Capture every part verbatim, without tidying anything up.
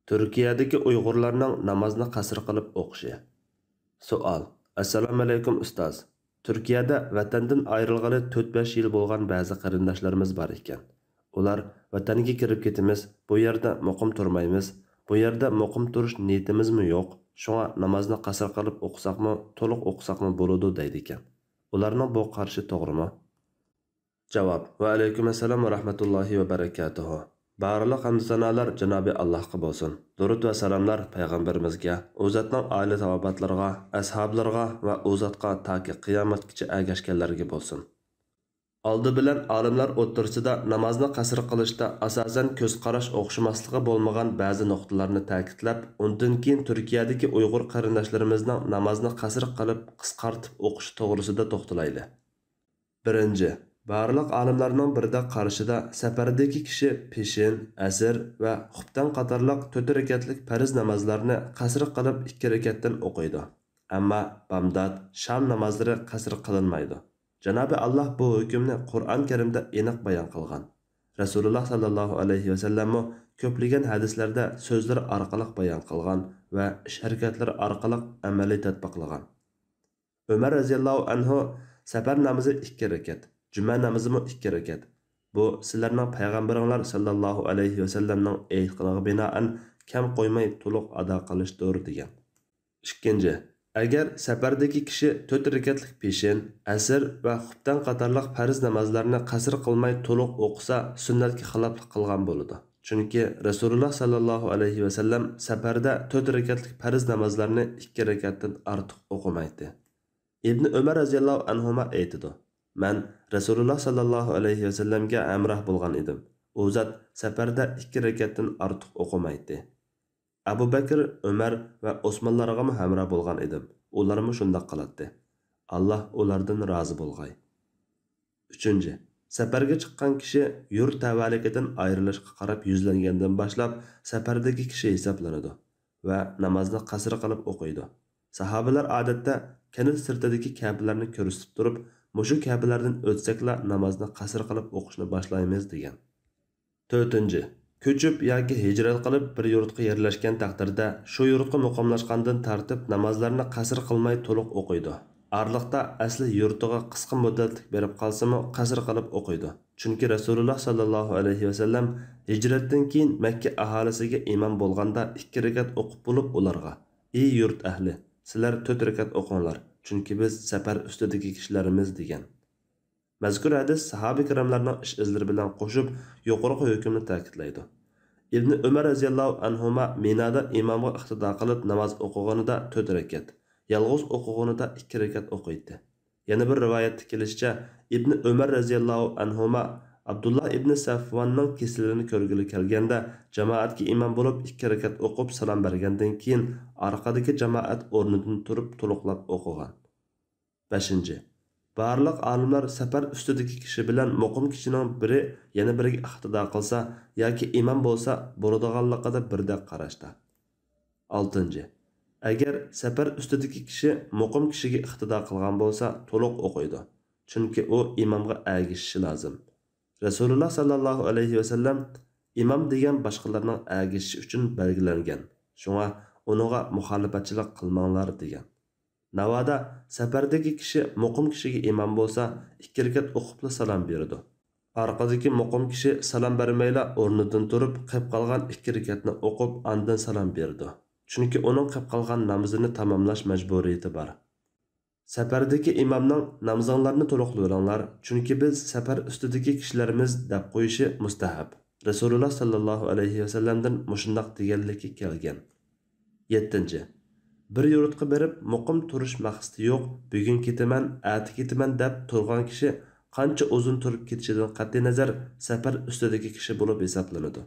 تۈركىيەدىكى ئۇيغۇرلارنىڭ نامازنى قەسىر قىلىپ ئوقۇشى. سوئال. ئەسسالامۇئەلەيكۇم ئۇستاز. تۈركىيەدە ۋەتەندىن ئايرىلغىلى تۆت-بەش يىل بولغان بەزى قېرىنداشلىرىمىز بار ئىكەن. ئۇلار ۋەتەنگە كىرىپ كېتىمىز، بۇ يەردە مۇقىم تۇرمايمىز، بۇ يەردە مۇقىم تۇرۇش نىيىتىمىزمۇ يوق، شۇڭا نامازنى قەسىر قىلىپ ئوقۇساقمۇ، تولۇق ئوقۇساقمۇ بولىدۇ دەيدىكەن. ئۇلارنىڭ بۇ قارىشى توغرىمۇ؟ جاۋاب. ۋەئەلەيكۇم ئەسسالام ۋە رەھمەتۇللاھى ۋە بەرەكاتۇھۇ. بارلىق ھەمدۇسانالار جانابى ئاللاھقا بولسۇن. دۇرۇت ۋە سالاملار پەيغەمبىرىمىزگە، ئۇ زاتنىڭ ئائىلە تاۋابىئاتلىرىغا، ئەسھابلىرىغا ۋە ئۇ زاتقا تاكى قىيامەتكىچە ئەگەشكەنلەرگە بولسۇن. ئالدى بىلەن ئالىملار ئوتتۇرىسىدا نامازنى قەسىر قىلىشتا ئاساسەن كۆز قاراش ئوخشىماسلىقى بولمىغان بەزى نۇقتىلارنى تەكىتلەپ، ئۇندىن كېيىن تۈركىيەدىكى ئۇيغۇر قېرىنداشلىرىمىزنىڭ نامازنى قەسىر قىلىپ قىسقارتىپ ئوقۇشى توغرىسىدا توختىلايلى. بىرىنچى، بارلىق ئالىملارنىڭ بىردەك قارىشىدا سەپەردىكى كىشى پېشىن، ئەسىر ۋە خۇپتەن قاتارلىق تۆت رەكەتلىك پەرز نامازلارنى قەسىر قىلىپ ئىككى رەكەتتىن ئوقۇيدۇ. ئەمما بامدات، شام نامازلىرى قەسىر قىلىنمايدۇ. جانابى ئاللاھ بۇ ھۆكۈمنى قۇرئان كەرىمدە ئېنىق بايان قىلغان. رەسۇلۇللاھ ساللاللاھۇ ئەلەيھى ۋەسەللەممۇ كۆپلىگەن ھەدىسلەردە سۆزلىرى ئارقىلىق بايان قىلغان ۋە ئىش-ھەرىكەتلىرى ئارقىلىق ئەمەلىي تەتبىقلىغان. ئۆمەر رەزىياللاھۇ ئەنھۇ، سەپەر نامىزى ئىككى رەكەت، جۈمە نامىزىمۇ ئىككى رەكەت. بۇ سىلەرنىڭ پەيغەمبىرىڭلار ساللاللاھۇ ئەلەيھى ۋەسەللەمنىڭ ئېيتقىنىغا بىنائەن كەم قويماي تولۇق ئادا قىلىشتۇر، دېگەن. ئىككىنچى، ئەگەر سەپەردىكى كىشى تۆت رەكەتلىك پېشىن، ئەسىر ۋە خۇپتەن قاتارلىق پەرز نامازلارنى قەسىر قىلماي تولۇق ئوقۇسا، سۈننەتكە خىلاپلىق قىلغان بولىدۇ. چۈنكى رەسۇلۇللاھ ساللاللاھۇ ئەلەيھى ۋەسەللەم سەپەردە تۆت رەكەتلىك پەرز نامازلارنى ئىككى رەكەتتىن ئارتۇق ئوقۇمايتتى. ئىبنى ئۆمەر رەزىياللاھۇ ئەنھۇما ئېيتىدۇ، مەن رەسۇلۇللاھ ساللاللاھۇ ئەلەيھى ۋەسەللەمگە ھەمراھ بولغان ئىدىم. ئۇ زات سەپەردە ئىككى رەكەتتىن ئارتۇق ئوقۇمايتتى. ئەبۇ بەكرى، ئۆمەر ۋە ئوسمانلارغىمۇ ھەمراھ بولغان ئىدىم. ئۇلارمۇ شۇنداق قىلاتتى. ئاللاھ ئۇلاردىن رازى بولغاي. ئۈچىنچى، سەپەرگە چىققان كىشى يۇرت تەۋەلىكىدىن ئايرىلىشقا قاراپ يۈزلەنگەندىن باشلاپ سەپەردىكى كىشى ھېسابلىنىدۇ ۋە نامازنى قەسىر قىلىپ ئوقۇيدۇ. ساھابىلەر ئادەتتە كەنت سىرتىدىكى كەپىلەرنى كۆرسىتىپ تۇرۇپ، مۇشۇ كەپىلەردىن ئۆتسەكلا نامازنى قەسىر قىلىپ ئوقۇشنى باشلايمىز، دېگەن. تۆتىنچى، كۆچۈپ ياكى ھىجرەت قىلىپ بىر يۇرتقا يەرلەشكەن تەقدىردە، شۇ يۇرتقا مۇقىملاشقاندىن تارتىپ نامازلارنى قەسىر قىلماي تولۇق ئوقۇيدۇ. ئارىلىقتا ئەسلى يۇرتىغا قىسقا مۇددەتلىك بېرىپ قالسىمۇ، قەسىر قىلىپ ئوقۇيدۇ. چۈنكى رەسۇلۇللاھ ساللاللاھۇ ئەلەيھى ۋەسەللەم ھىجرەتتىن كېيىن مەككە ئاھالىسىگە ئىمام بولغاندا ئىككى رەكەت ئوقۇپ بولۇپ ئۇلارغا، ئى يۇرت ئەھلى، سىلەر تۆت رەكەت ئوقۇڭلار، چۈنكى بىز سەپەر ئۈستىدىكى كىشىلەرمىز، دېگەن. مەزكۇر ھەدىس ساھابە كىراملارنىڭ ئىش ئىزلىرى بىلەن قوشۇپ يۇقىرىقى ھۆكۈمنى تەكىتلەيدۇ. ئىبنى ئۆمەر رەزىياللاھۇ ئەنھۇما مىنادا ئىمامغا ئىقتىدا قىلىپ ناماز ئوقۇغىنىدا تۆت رەكەت، يالغۇز ئوقۇغىنىدا ئىككى رەكەت ئوقۇيتتى. يەنە بىر رىۋايەتتە كېلىشىچە، ئىبنى ئۆمەر رەزىياللاھۇ ئەنھۇما ئابدۇللا ئىبنى سەفۋاننىڭ كېسىلىنى كۆرگىلى كەلگەندە، جامائەتكە ئىمام بولۇپ ئىككى رەكەت ئوقۇپ سالام بەرگەندىن كېيىن، ئارقىدىكى جامائەت ئورنىدىن تۇرۇپ تولۇقلاپ ئوقۇغان. بەشىنچى، بارلىق ئالىملار سەپەر ئۈستىدىكى كىشى بىلەن مۇقىم كىشىنىڭ بىرى يەنە بىرىگە ئىقتىدا قىلسا ياكى ئىمام بولسا بولىدىغانلىقىدا بىردەك قاراشتا. ئالتىنچى، ئەگەر سەپەر ئۈستىدىكى كىشى مۇقىم كىشىگە ئىقتىدا قىلغان بولسا تولۇق ئوقۇيدۇ، چۈنكى ئۇ ئىمامغا ئەگىشىشى لازىم. رەسۇلۇللاھ ساللاللاھۇ ئەلەيھى ۋەسەللەم ئىمام دېگەن باشقىلارنىڭ ئەگىشىشى ئۈچۈن بەلگىلەنگەن، شۇڭا ئۇنىڭغا مۇخالىپەتچىلىك قىلماڭلار، دېگەن. ناۋادا سەپەردىكى كىشى مۇقىم كىشىگە ئىمام بولسا، ئىككى رەكەت ئوقۇپلا سالام بېرىدۇ. ئارقىدىكى مۇقىم كىشى سالام بەرمەيلا ئورنىدىن تۇرۇپ، قېپ قالغان ئىككى رەكەتنى ئوقۇپ، ئاندىن سالام بېرىدۇ. چۈنكى ئۇنىڭ قېپ قالغان نامىزىنى تاماملاش مەجبۇرىيىتى بار. سەپەردىكى ئىمامنىڭ نامىزىڭلارنى تولۇقلىۋېلىڭلار، چۈنكى بىز سەپەر ئۈستىدىكى كىشىلەرمىز دەپ قويۇشى مۇستەھەب. رەسۇلۇللاھ ساللاللاھۇ ئەلەيھى ۋەسەللەمدىن مۇشۇنداق دېگەنلىكى كەلگەن. يەتتىنچى، بىر يۇرتقا بېرىپ مۇقىم تۇرۇش مەقسىتى يوق، بۈگۈن كېتىمەن، ئەتە كېتىمەن دەپ تۇرغان كىشى قانچە ئۇزۇن تۇرۇپ كېتىشىدىن قەتئىينەزەر، سەپەر ئۈستىدىكى كىشى بولۇپ ھېسابلىنىدۇ.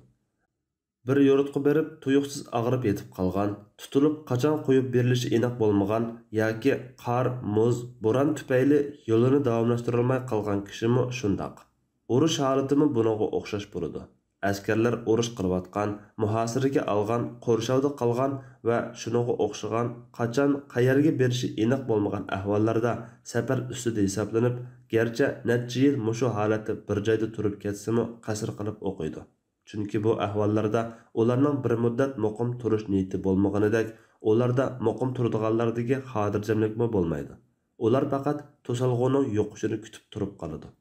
بىر يۇرتقا بېرىپ تۇيۇقسىز ئاغرىپ يېتىپ قالغان، تۇتۇلۇپ قاچان قويۇپ بېرىلىشى ئېنىق بولمىغان ياكى قار، مۇز، بوران تۈپەيلى يولىنى داۋاملاشتۇرالماي قالغان كىشىمۇ شۇنداق. ئۇرۇش ھالىتىمۇ بۇنىڭغا ئوخشاش بولىدۇ. ئەسكەرلەر ئۇرۇش قىلىۋاتقان، مۇھاسىرىگە ئالغان، قورشاۋدا قالغان ۋە شۇنىڭغا ئوخشىغان، قاچان، قەيەرگە بېرىشى ئېنىق بولمىغان ئەھۋاللاردا سەپەر ئۈستىدە ھېسابلىنىپ، گەرچە نەچچە يىل مۇشۇ ھالەتتە بىر جايدا تۇرۇپ كەتسىمۇ قەسىر قىلىپ ئوقۇيدۇ. چۈنكى بۇ ئەھۋاللاردا ئۇلارنىڭ بىر مۇددەت مۇقىم تۇرۇش نىيىتى بولمىغىنىدەك، ئۇلاردا مۇقىم تۇرىدىغانلاردىكى خاتىرجەملىكمۇ بولمايدۇ. ئۇلار پەقەت توسالغۇنىڭ يوقىشىنى كۈتۈپ تۇرۇپ قالىدۇ.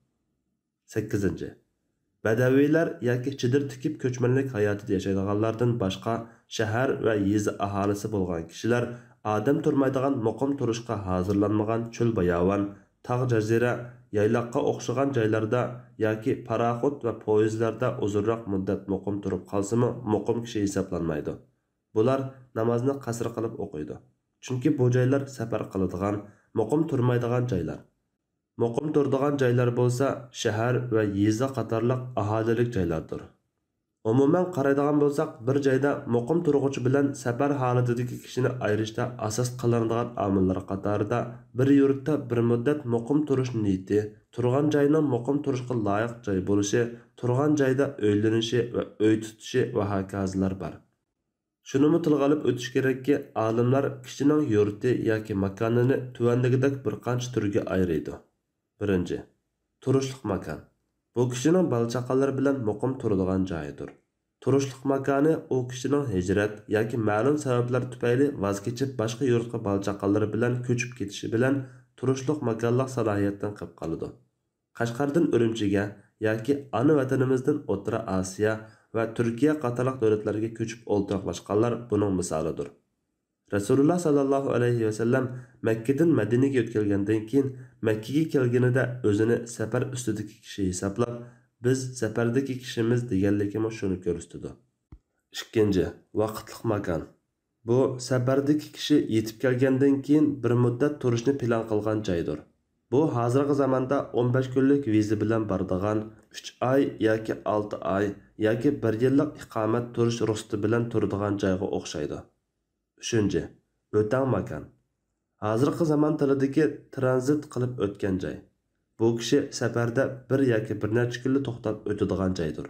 سەككىزىنچى، بەدەۋىيلەر ياكى چېدىر تىكىپ كۆچمەنلىك ھاياتىدا ياشايدىغانلاردىن باشقا، شەھەر ۋە يېزا ئاھالىسى بولغان كىشىلەر ئادەم تۇرمايدىغان مۇقىم تۇرۇشقا ھازىرلانمىغان چۆل-باياۋان، تاغ-جەزىرە، يايلاققا ئوخشىغان جايلاردا ياكى پاراخوت ۋە پويىزلاردا ئۇزۇنراق مۇددەت مۇقىم تۇرۇپ قالسىمۇ مۇقىم كىشى ھېسابلانمايدۇ. بۇلار نامازنى قەسىر قىلىپ ئوقۇيدۇ. چۈنكى بۇ جايلار سەپەر قىلىدىغان، مۇقىم تۇرمايدىغان جايلار. مۇقىم تۇرىدىغان جايلار بولسا شەھەر ۋە يېزا قاتارلىق ئاھالىلىك جايلاردۇر. ئومۇمەن قارايدىغان بولساق، بىر جايدا مۇقىم تۇرغۇچى بىلەن سەپەر ھالىتىدىكى كىشىنى ئايرىشتا ئاساس قىلىنىدىغان ئامىللار قاتارىدا بىر يۇرتتا بىر مۇددەت مۇقىم تۇرۇش نىيىتى، تۇرغان جاينىڭ مۇقىم تۇرۇشقا لايىق جاي بولۇشى، تۇرغان جايدا ئۆيلىنىشى ۋە ئۆي تۇتۇشى ۋە ھاكازىلار بار. شۇنىمۇ تىلغا ئېلىپ ئۆتۈش كېرەككى، ئالىملار كىشىنىڭ يۇرتى ياكى ماكانىنى تۆۋەندىكىدەك بىر قانچە تۈرگە ئايرىيدۇ. بىرىنچى، تۇرۇشلۇق ماكان. بۇ كىشىنىڭ بالا-چاقىلىرى بىلەن مۇقىم تۇرىدىغان جايىدۇر. تۇرۇشلۇق ماكانى ئۇ كىشىنىڭ ھىجرەت ياكى مەلۇم سەۋەبلەر تۈپەيلى ۋاز كېچىپ، باشقا يۇرتقا بالا-چاقىلىرى بىلەن كۆچۈپ كېتىشى بىلەن تۇرۇشلۇق ماكانلىق سالاھىيەتتىن قېلىپ قالىدۇ. قەشقەردىن ئۈرۈمچىگە ياكى ئانا ۋەتىنىمىزدىن ئوتتۇرا ئاسىيا ۋە تۈركىيە قاتارلىق دۆلەتلەرگە كۆچۈپ ئولتۇراقلاشقانلار بۇنىڭ مىسالىدۇر. رەسۇلۇللا ساللاللاھۇ ئەلەيھى ۋەسەللەم مەككىدىن مەدىنىگە يۆتكەلگەندىن كېيىن، مەككىگە كەلگىنىدە ئۆزىنى سەپەر ئۈستىدىكى كىشى ھېسابلاپ، بىز سەپەردىكى كىشىمىز دېگەنلىكىمۇ شۇنى كۆرسىتىدۇ. ئىككىنچى، ۋاقىتلىق ماكان. بۇ سەپەردىكى كىشى يېتىپ كەلگەندىن كېيىن بىر مۇددەت تۇرۇشنى پىلان قىلغان جايدۇر. بۇ ھازىرقى زاماندا ئون بەش كۈنلۈك ۋىزا بىلەن بارىدىغان، ئۈچ ئاي ياكى ئالتە ئاي ياكى بىر يىللىق ئىقامەت تۇرۇش رۇخسىتى بىلەن تۇرىدىغان جايغا ئوخشايدۇ. ئۈچىنچى، ئۆتەڭ ماكان. ھازىرقى زامان تىلىدىكى ترانزىت قىلىپ ئۆتكەن جاي. بۇ كىشى سەپەردە بىر ياكى بىر نەچچە كۈنلا توختاپ ئۆتىدىغان جايدۇر.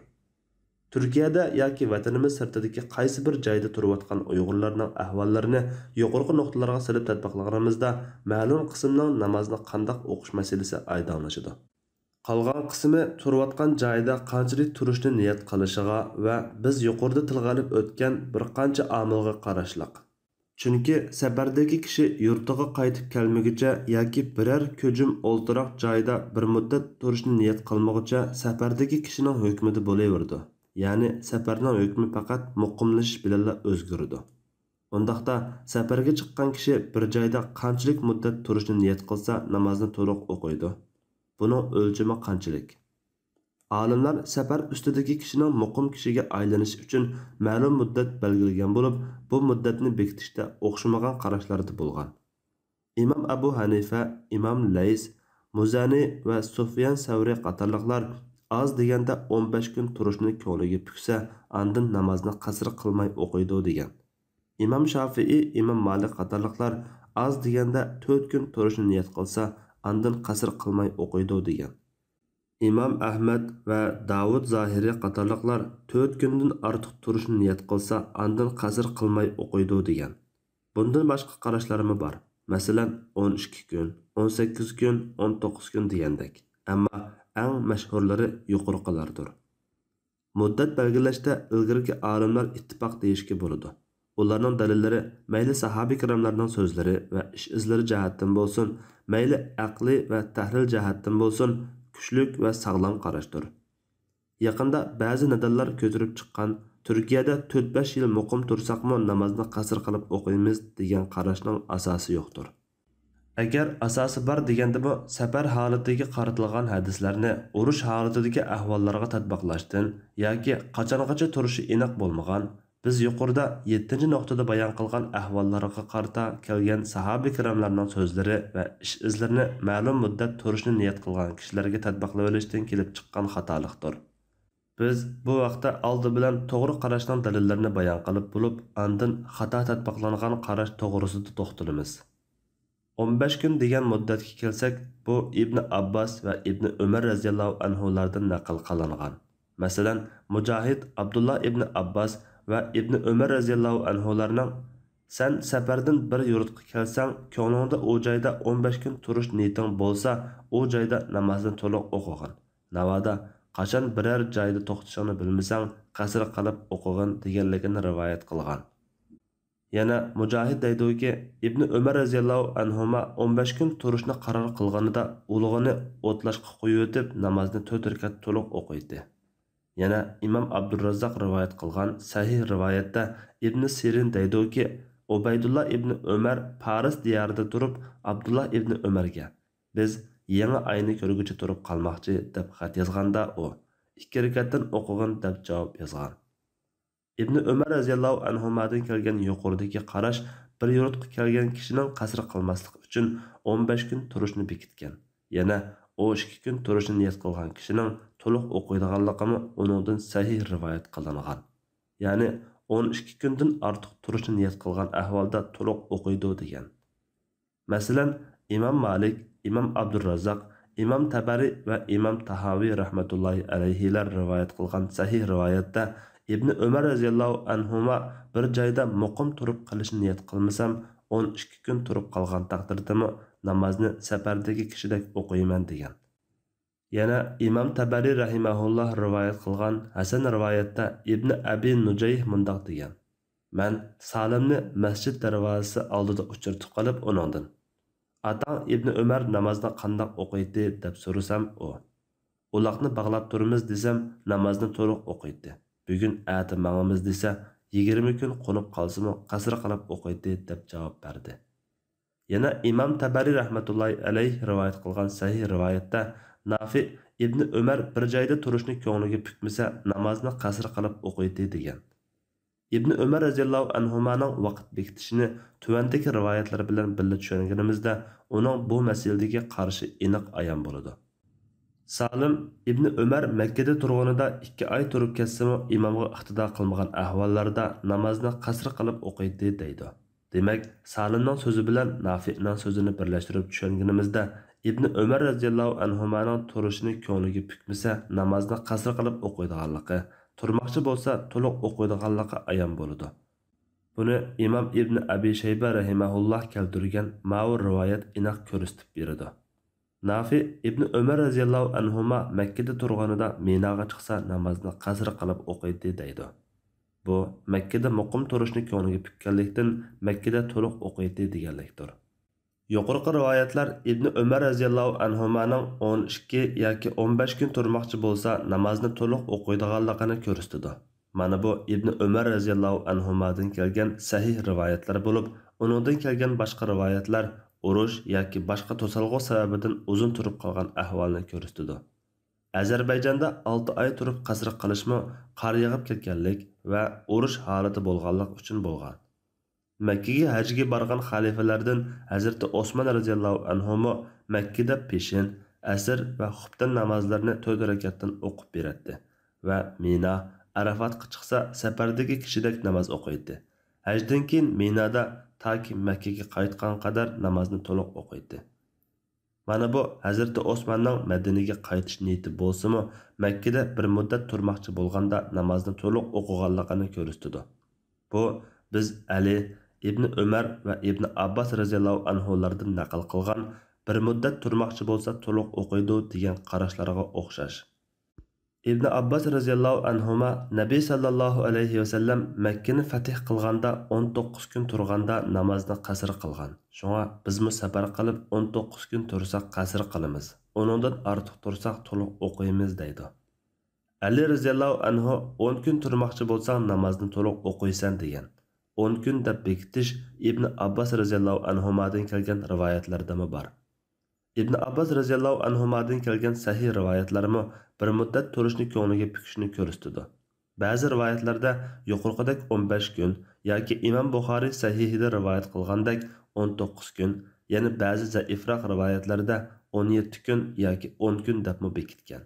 تۈركىيەدە ياكى ۋەتىنىمىز سىرتىدىكى قايسى بىر جايدا تۇرۇۋاتقان ئۇيغۇرلارنىڭ ئەھۋاللىرىنى يۇقىرىقى نۇقتىلارغا سېلىپ تەتبىقلىغىنىمىزدا، مەلۇم قىسىمنىڭ نامازنى قانداق ئوقۇش مەسىلىسى ئايدىڭلىشىدۇ. قالغان قىسمى تۇرۇۋاتقان جايىدا قانچىلىك تۇرۇشنى نىيەت قىلىشىغا ۋە بىز يۇقىرىدا تىلغا ئېلىپ ئۆتكەن بىر قانچە ئامىلغا قاراشلىق. چۈنكى سەپەردىكى كىشى يۇرتىغا قايتىپ كەلمىگۈچە ياكى بىرەر كۆجۈم ئولتۇراق جايدا بىر مۇددەت تۇرۇشنى نىيەت قىلمىغۇچە سەپەردىكى كىشىنىڭ ھۆكمىدە بولۇۋېرىدۇ. يەنى سەپەرنىڭ ھۆكمى پەقەت مۇقىملىشىش بىلەنلا ئۆزگىرىدۇ. ئۇنداقتا سەپەرگە چىققان كىشى بىر جايدا قانچىلىك مۇددەت تۇرۇشنى نىيەت قىلسا نامازنى تولۇق ئوقۇيدۇ؟ بۇنىڭ ئۆلچىمى قانچىلىك؟ ئالىملار سەپەر ئۈستىدىكى كىشىنىڭ مۇقىم كىشىگە ئايلىنىشى ئۈچۈن مەلۇم مۇددەت بەلگىلىگەن بولۇپ، بۇ مۇددەتنى بېكىتىشتە ئوخشىمىغان قاراشلاردا بولغان. ئىمام ئەبۇ ھەنىفە، ئىمام لەيس، مۇزەنى ۋە سۇفيان سەۋرى قاتارلىقلار ئاز دېگەندە ئون بەش كۈن تۇرۇشنى كۆڭلىگە پۈكسە، ئاندىن نامازنى قەسىر قىلماي ئوقۇيدۇ دېگەن. ئىمام شافىئى، ئىمام مالىك قاتارلىقلار ئاز دېگەندە تۆت كۈن تۇرۇشنى نىيەت قىلسا، ئاندىن قەسىر قىلماي ئوقۇيدۇ دېگەن. ئىمام ئەھمەد ۋە داۋۇد زاھىرى قاتارلىقلار تۆت كۈندىن ئارتۇق تۇرۇشنى نىيەت قىلسا، ئاندىن قەسىر قىلماي ئوقۇيدۇ دېگەن. بۇندىن باشقا قاراشلارمۇ بار. مەسىلەن، ئون ئىككى كۈن، ئون سەككىز كۈن، ئون توققۇز كۈن دېگەندەك. ئەمما ئەڭ مەشھۇرلىرى يۇقىرىقىلاردۇر. مۇددەت بەلگىلەشتە ئىلگىرىكى ئالىملار ئىتتىپاق دېيىشكە بولىدۇ. ئۇلارنىڭ دەلىللىرى مەيلى ساھابە كىراملارنىڭ سۆزلىرى ۋە ئىش ئىزلىرى جەھەتتىن بولسۇن، مەيلى ئەقلىي ۋە تەھلىل جەھەتتىن بولسۇن، كۈچلۈك ۋە ساغلام قاراشتۇر. يېقىندا بەزى نەدەللار كۆتۈرۈپ چىققان، تۈركىيەدە تۆت-بەش يىل مۇقىم تۇرساقمۇ نامازنى قەسىر قىلىپ ئوقۇيمىز دېگەن قاراشنىڭ ئاساسى يوقتۇر. ئەگەر ئاساسى بار دېگەندىمۇ، سەپەر ھالىتىگە قارىتىلغان ھەدىسلەرنى ئۇرۇش ھالىتىدىكى ئەھۋاللارغا تەتبىقلاشتىن ياكى قاچانغىچە تۇرۇشى ئېنىق بولمىغان، بىز يۇقىرىدا يەتتىنچى نۇقتىدا بايان قىلغان ئەھۋاللارغا قارىتا كەلگەن ساھابە كىراملارنىڭ سۆزلىرى ۋە ئىش ئىزلىرىنى مەلۇم مۇددەت تۇرۇشنى نىيەت قىلغان كىشىلەرگە تەتبىقلىۋېلىشتىن كېلىپ چىققان خاتالىقتۇر. بىز بۇ ھەقتە ئالدى بىلەن توغرا قاراشنىڭ دەلىللىرىنى بايان قىلىپ بولۇپ، ئاندىن خاتا تەتبىقلانغان قاراش توغرىسىدا توختىلىمىز. ئون بەش كۈن دېگەن مۇددەتكە كەلسەك، بۇ ئىبنى ئابباس ۋە ئىبنى ئۆمەر رەزىياللاھۇ ئەنھۇلاردىن نەقىل قىلىنغان. مەسىلەن، مۇجاھىد ئابدۇللا ئىبنى ئابباس ۋە ئىبنى ئۆمەر رەزىياللاھۇ ئەنھۇلارنىڭ، سەن سەپەردىن بىر يۇرتقا كەلسەڭ، كۆڭلۈڭدە ئۇ جايدا ئون بەش كۈن تۇرۇش نىيىتىڭ بولسا، ئۇ جايدا نامازنى تولۇق ئوقۇغىن. ناۋادا قاچان بىرەر جايدا توختىشىڭنى بىلمىسەڭ، قەسىر قىلىپ ئوقۇغىن دېگەنلىكىنى رىۋايەت قىلغان. يەنە مۇجاھىد دەيدۇكى، ئىبنى ئۆمەر رەزىياللاھۇ ئەنھۇما ئون بەش كۈن تۇرۇشنى قارار قىلغىنىدا ئۇلىغىنى ئوتلاشقا قويۇۋېتىپ، نامازنى تۆت رەكەت تولۇق ئوقۇيتتى. يەنە ئىمام ئابدۇرراززاق رىۋايەت قىلغان سەھىھ رىۋايەتتە ئىبنى سىرىن دەيدۇكى، ئۇبەيدۇللا ئىبنى ئۆمەر پارس دىيارىدا تۇرۇپ، ئابدۇللا ئىبنى ئۆمەرگە، «بىز يېڭى ئاينى كۆرگۈچە تۇرۇپ قالماقچى» دەپ خەت يازغاندا، ئۇ، «ئىككى رەكەتتىن ئوقۇغىن» دەپ جاۋاب يازغان. ئىبنى ئۆمەر رەزىياللاھۇ ئەنھۇمادىن كەلگەن يۇقىرىدىكى قاراش بىر يۇرتقا كەلگەن كىشىنىڭ قەسىر قىلماسلىقى ئۈچۈن ئون بەش كۈن تۇرۇشنى بېكىتكەن. يەنە ئون ئىككى كۈن تۇرۇشنى نىيەت قىلغان كىشىنىڭ تولۇق ئوقۇيدىغانلىقىمۇ ئۇنىڭدىن سەھىھ رىۋايەت قىلىنغان. يەنى ئون ئىككى كۈندىن ئارتۇق تۇرۇشنى نىيەت قىلغان ئەھۋالدا تولۇق ئوقۇيدۇ دېگەن. مەسىلەن، ئىمام مالىك، ئىمام ئابدۇرراززاق، ئىمام تەبەرى ۋە ئىمام تاھاۋى رەھمەتۇللاھى ئەلەيھىلەر رىۋايەت قىلغان سەھىھ رىۋايەتتە ئىبنى ئۆمەر رەزىياللاھۇ ئەنھۇما بىر جايدا مۇقىم تۇرۇپ قېلىشنى نىيەت قىلمىسام، ئون ئىككى كۈن تۇرۇپ قالغان تەقدىردىمۇ نامازنى سەپەردىكى كىشىدەك ئوقۇيمەن دېگەن. يەنە ئىمام تەبەرى رەھىمەھۇللاھ رىۋايەت قىلغان ھەسەن رىۋايەتتە ئىبنى ئەبى نۇجەيھ مۇنداق دېگەن، مەن سالىمنى مەسچىت دەرۋازىسى ئالدىدا ئۇچرىتىپ قېلىپ ئۇنىڭدىن، «ئاتاڭ ئىبنى ئۆمەر نامازنى قانداق ئوقۇيتتى؟» دەپ سورىسام، ئۇ، «ئۇلاقنى باغلاپ تۇرىمىز» دېسەم، نامازنى تولۇق ئوقۇيتتى. «بۈگۈن ئەتە ماڭىمىز» دېسە، يىگىرمە كۈن قونۇپ قالسىمۇ قەسىر قىلىپ ئوقۇيتتى دەپ جاۋاب بەردى. يەنە ئىمام تەبەرى رەھمەتۇللاھى ئەلەيھ رىۋايەت قىلغان سەھىھ رىۋايەتتە نافىئ ئىبنى ئۆمەر بىر جايدا تۇرۇشنى كۆڭلىگە پۈكمىسە، نامازنى قەسىر قىلىپ ئوقۇيتتى دېگەن. ئىبنى ئۆمەر رەزىياللاھۇ ئەنھۇمانىڭ ۋاقىت بېكىتىشىنى تۆۋەندىكى رىۋايەتلەر بىلەن بىللە چۈشەنگىنىمىزدە، ئۇنىڭ بۇ مەسىلىدىكى قارىشى ئېنىق ئايان بولىدۇ. سالىم ئىبنى ئۆمەر مەككىدە تۇرغىنىدا ئىككى ئاي تۇرۇپ كەتسىمۇ، ئىمامغا ئىقتىدا قىلمىغان ئەھۋاللاردا نامازنى قەسىر قىلىپ ئوقۇيتتى دەيدۇ. دېمەك، سالىمنىڭ سۆزى بىلەن نافىئنىڭ سۆزىنى بىرلەشتۈرۈپ چۈشەنگىنىمىزدە، ئىبنى ئۆمەر رەزىياللاھۇ ئەنھۇمانىڭ تۇرۇشىنى كۆڭلىگە پۈكمىسە، نامازنى قەسىر قىلىپ ئوقۇيدىغانلىقى، تۇرماقچى بولسا تولۇق ئوقۇيدىغانلىقى ئايان بولىدۇ. بۇنى ئىمام ئىبنى ئەبى شەيبە رەھىمەھۇللاھ كەلتۈرگەن ماۋۇ رىۋايەت ئېنىق كۆرسىتىپ بېرىدۇ. نافىئ ئىبنى ئۆمەر رەزىياللاھۇ ئەنھۇما مەككىدە تۇرغىنىدا مىناغا چىقسا نامازنى قەسىر قىلىپ ئوقۇيتتى دەيدۇ. بۇ مەككىدە مۇقىم تۇرۇشنى كۆڭلىگە پۈككەنلىكتىن، مەككىدە تولۇق ئوقۇيتتى دېگەنلىكتۇر. يۇقىرىقى رىۋايەتلەر ئىبنى ئۆمەر رەزىياللاھۇ ئەنھۇمانىڭ ئون ئىككى ياكى ئون بەش كۈن تۇرماقچى بولسا نامازنى تولۇق ئوقۇيدىغانلىقىنى كۆرسىتىدۇ. مانا بۇ ئىبنى ئۆمەر رەزىياللاھۇ ئەنھۇمادىن كەلگەن سەھىھ رىۋايەتلەر بولۇپ، ئۇنىڭدىن كەلگەن باشقا رىۋايەتلەر ئۇرۇش ياكى باشقا توسالغۇ سەۋەبىدىن ئۇزۇن تۇرۇپ قالغان ئەھۋالنى كۆرسىتىدۇ. ئەزەربەيجاندا ئالتە ئاي تۇرۇپ قەسىر قىلىشمۇ قار يېغىپ كەتكەنلىك ۋە ئۇرۇش ھالىتى بولغانلىق ئۈچۈن بولغان. مەككىگە ھەجگە بارغان خەلىپىلەردىن ھەزرىتى ئوسمان رەزىياللاھۇ ئەنھۇمۇ مەككىدە پېشىن، ئەسىر ۋە خۇپتەن نامازلىرىنى تۆت رەكەتتىن ئوقۇپ بېرەتتى ۋە مىنا، ئەرەفاتقا چىقسا سەپەردىكى كىشىدەك ناماز ئوقۇيتتى. ھەجدىن كېيىن مىنادا تاكى مەككىگە قايتقان قەدەر نامازنى تولۇق ئوقۇيتتى. مانا بۇ ھەزرىتى ئوسماننىڭ مەدىنىگە قايتىش نىيىتى بولسىمۇ، مەككىدە بىر مۇددەت تۇرماقچى بولغاندا نامازنى تولۇق ئوقۇغانلىقىنى كۆرسىتىدۇ. بۇ بىز ئەلى، ئىبنى ئۆمەر ۋە ئىبنى ئابباس رەزىياللاھۇ ئەنھۇلاردىن نەقىل قىلغان «بىر مۇددەت تۇرماقچى بولسا تولۇق ئوقۇيدۇ» دېگەن قاراشلارغا ئوخشاش. ئىبنى ئابباس رەزىياللاھۇ ئەنھۇما نەبى سەللەللاھۇ ئەلەيھى ۋەسەللەم مەككىنى فەتھ قىلغاندا ئون توققۇز كۈن تۇرغاندا نامازنى قەسىر قىلغان. شۇڭا بىزمۇ سەپەر قىلىپ ئون توققۇز كۈن تۇرساق قەسىر قىلىمىز. ئۇنىڭدىن ئارتۇق تۇرساق تولۇق ئوقۇيمىز دەيدۇ. ئەلى رەزىياللاھۇ ئەنھۇ ئون كۈن تۇرماقچى بولساڭ نامازنى تولۇق ئوقۇيسەن دېگەن. ئون كۈن دەپ بېكىتىش ئىبنى ئابباس رەزىياللاھۇ ئەنھۇمادىن كەلگەن رىۋايەتلەردىمۇ بار. ئىبن ئابباس رەزىياللاھۇ ئەنھۇمادىن كەلگەن سەھىھ رىۋايەتلەرمۇ بىر مۇددەت تۇرۇشنى كۆڭلىگە پۈكۈشنى كۆرسىتىدۇ. بەزى رىۋايەتلەردە يۇقىرىقىدەك ئون بەش كۈن ياكى ئىمام بۇخارىي سەھىھىدە رىۋايەت قىلغاندەك ئون توققۇز كۈن، يەنە بەزى زەئىفراق رىۋايەتلەردە ئون يەتتە كۈن ياكى ئون كۈن دەپمۇ بېكىتكەن.